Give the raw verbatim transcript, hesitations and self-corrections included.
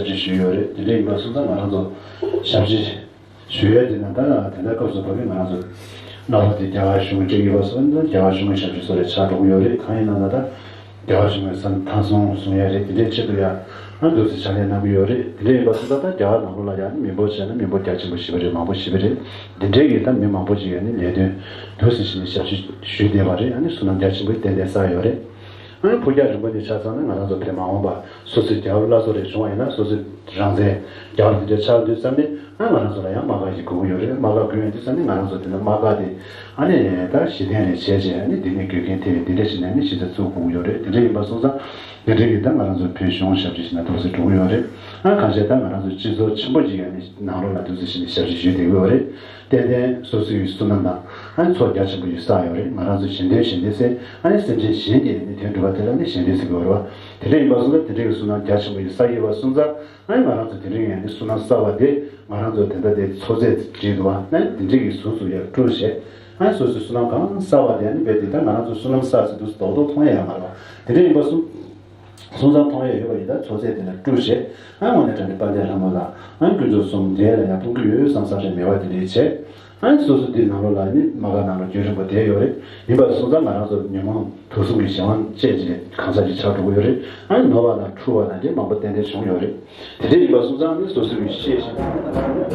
ཞུས་ཡོད་རེད། དེ་འདྲ་ཡིན་པ་སོང་ཙང་ང་རང་ཚོ་ཞབས་ཕྱི་ཞུ་ཡས་དེ་ན་ད་དེ་འདྲ་སྐབས་སུ་བབས་པའི་ང་རང་ཚོ་རྣམ་པ་དེ་རྒྱ་གར་གཞུང་གི་སྤྲད་ཡོད་པ་སོང་ཙང་རྒྱ་གར་གཞུང་གི་ཞབས་ཕྱི་སོགས་ལས་ཆགས་འགྲོ་གི་ཡོད་རེད། གང་ཡིན་ན་ད་ལྟ་རྒྱ་གར་གཞུང་གི་ས་མཐའ་སྲུང་སྲུང་ཡས་རེད། དེ་འདྲའི་ཆེད་དུ་ཡང་ཨ་འདུག་སེ་ཕྱག་ལས་གནང་གི་ཡོད་རེད། དེ་འདྲ་ཡིན་པ་སོང་ཙང་ད་རྒྱ་གར་ནང་ལོགས་ལ་ཡང་མི་འབོར་བྱས་ན་མི་འབོར་རྒྱ་ཆེན་པོ་ཞེ་པོ་རེད། མང་པོ་ཞེ་པོ་རེད། དེ་འདྲའི་གི་ད་མི་མང་པོ་ཞིག་ཡང་ནི་ལས་དོན་འདུག་སེ་བྱས་ནས་ཞབས་ཕྱི་ཞུས་བསྡད་པ་རེད། ཨ་ནི་བསོད་ནམས་རྒྱ་ཆེན་པོ་ཏན་ཏན་བསགས་ཡོད་རེད། ཨ་ནི་ཕུགས་རྒྱང་རིང་པོ་ནས་ཆ་བཞག་ན་ང་རང་ཚོ་དེ་མ་འོངས་པ་སོ་སོའི་རྒྱལ་བ་བླ་སྲོག་རེ་བྱུང་བ་ཡིན་ན་སོ་སོའི་རང་བཙན་རྒྱལ་བ་དེ་འདྲ་ཆགས་དུས་ཙམ་ནས་ཨ་ང་རང་ཚོ་ལ་ཡང་དམག་སྒར་ཞིག་དགོས་ཀྱི་ཡོད་རེད། དམག་སྒར་དགོས་ཡོང་དུས་ཙམ་ནས་ང་རང་ཚོ་དེ་འདྲ་དམག་སྒར་དེ་ཨ་ནི་ད་གཞི་རྟེན་རེ་བྱས་བྱས་ཨ་ནི་འདི་ནས་དགོས་མཁན་དེ་རེད། འདི་འདྲ་བྱས་ནས་ཨ་ནི་གཞི་རྩ་བཙུགས་དགོས་ཀྱི་ཡོད་རེད། དེ་འདྲ་ཡིན་པ་སོང་ཙང་དེ་འདྲ་གི་ད་ང་རང་ཚོ་བོད་གཞུང་ཞབས་ཕྱི་ཞིག་ན་འདུག་སེ་འགྲོ་གི་ཡོད་རེད། ཨ་གང་བྱས་ད་ང་རང་ཚོ་སྤྱི་ཚོགས་ཆེན་པོ་ཞིག་ཡང་ནི་ནང་ལོགས་ལ་འདུག་སེ་བྱས་ནས་ཞབས་ཕྱི་ཞུས་བསྡད་ཀྱི་ཡོད་རེད། ཏན་ཏན་སོ་སོའི་བསོད་ནམས་དང་ཨ་ནི་ཚོགས་རྒྱ་ཆེན་པོ་ཞིག་བསགས་ཡོད་རེད། ང་རང་ཚོ་གཞན་དོན་གཞན་དོན་ཟེར་ཨ་ནི་སེམས་ཅན་གཞན་གྱི་ནི་དོན་སྒྲུབ་པ་དེ་ལ་ནི་གཞན་དོན་ཟེར་གྱི་ཡོད་རེད་བ། དེ་འདྲ་ཡིན་པ་སོང་ཙང་དེ་འདྲ་གི་བསོད་ནམས་རྒྱ་ཆེན་པོ་ཞིག་བསགས་ཡོད་པ་སོང་ཙང་ཨ་ནི་ང་རང་ཚོ་དེ་རིང་ཡང་ནི་བསོད་ནམས་བསགས་པ་དེ་ང་རང་ཚོ་དེ་འདྲ་དེ་ཚོགས་རྫས་བྲིས་འདུག་བ། ཨ་ནི་དེ་འདྲ་གི་གཟུགས་སུ་ཡར་བཀྲུས་བྱས་ཨ་ནི་སོ་སོའི་བསོད་ནམས་གང་བསགས་པ་དེ་ཨ་ནི་རྦད་དེ་ད་ང་རང་ཚོ་བསོད་ནམས་བསགས་ཟེར་དུས་སུ་རྡོག་རྡོག་མཐོང་ཡ་ཡོད་མ་རེད་བ། དེ་འདྲ་ཡིན་པ་སོང་སོང་ཙང་མཐོང་ཡ་ཡོད་པ་ཡིན་ད་ཚོགས་རྫས་དེ་ལ་བཀྲུས་བྱས་ཨ་དངོས་གནས་དྲང་གནས་དཔལ་ལྡན་ལྷ་མོ་ལ་ཨ་ཀུན་རྫོབ་གསུམ་དེ་ལ་ཡང་ཕུང་གི་ཡོད་བསམ་བསམ་རེ་མེད་པ་དེ་འདྲའི་བྱས། ཨ་ནི་སོ་སོ་འདི་ནང་ལོགས་ལ་ནི་དམག་སྒར་ནང་ལ་རྒྱུན་རིང་པོ་བསྡད་ཡོད་རེད། ཡིན་པ་སོང་ཙང་ང་རང་ཚོ་ཉོན་མོངས་དུག་གསུམ་གྱི་གཞན་དབང་བཅས་ཀྱི་གང་ཟག་ཅིག་ཆགས་འགྲོ་གི་ཡོད་རེད། ཨ་ནི་ནོར་བ་དང་འཁྲུལ་བ་དང་འདི་མང་པོ་ཏན་ཏན་བྱུང་ཡོད་རེད། དེ་འདྲ་ཡིན་པ་སོང་ཙང་ནི་སོ་སོ་གི་ཤེས་བཞིན།